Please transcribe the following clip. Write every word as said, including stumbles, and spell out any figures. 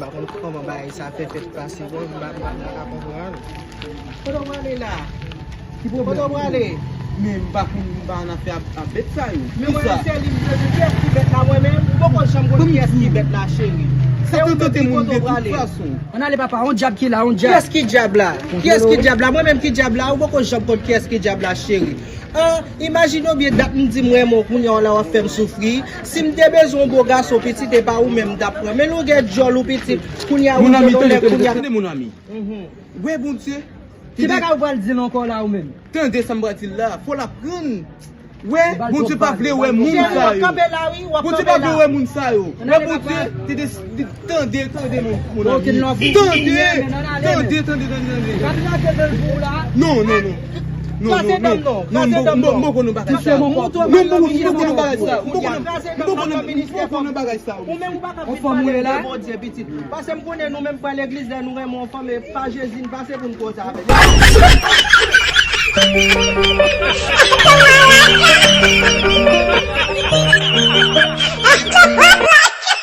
Kòman bagay sa fè fèt pase, bon, m pa, m pa, m pa ka konprann. Kote w prale la? Ki pwoblèm? Kote w prale? Men m pa konn, m pa nan afè a, a bèt sa yo. Men mwen menm se li m bezwen. Kiyès ki bèt la mwen menm? Ou poko janm konn kiyès ki bèt la, cheri. Sa tante moun de tout fason. Ann ale papa, on dyab ki la, on dyab. Kiyès ki dyab la? Kiyès ki dyab la? Mwen menm ki dyab la? Ou poko janm konn kiyès ki dyab la, cheri. An, imajine w byen, dat m di m renmen w, kounye a w la w ap fè m soufri. Si m te bezwen yon bo gason, pitit, e pa ou menm m t ap pran. Men longè djòl ou, pitit, kounye a ou jwenn yon nèg, kounye a. Tande, mon ami. Wè Bondye. Ki bagay ou pral di l ankò la ou menm? Tande sa m pral di l la, fò l aprann. Wè, Bondye pa vle wè moun sa yo. Bondye pa vle wè moun sa yo. Wè Bondye te des-, tande, tande, mon, mon ami. Tande, tande, tande, tande. Non, non, non. Non, non, non. Non, m poko, m poko nan bagay sa. Non, m poko, m poko nan bagay sa. M poko nan, m poko nan bagay sa. Ou menm ou pa ka vin pale de Bondye, pitit. Paske m konnen nou menm frè legliz, lè nou renmen yon fanm, e pa Jezi n pase pou n koze avè l.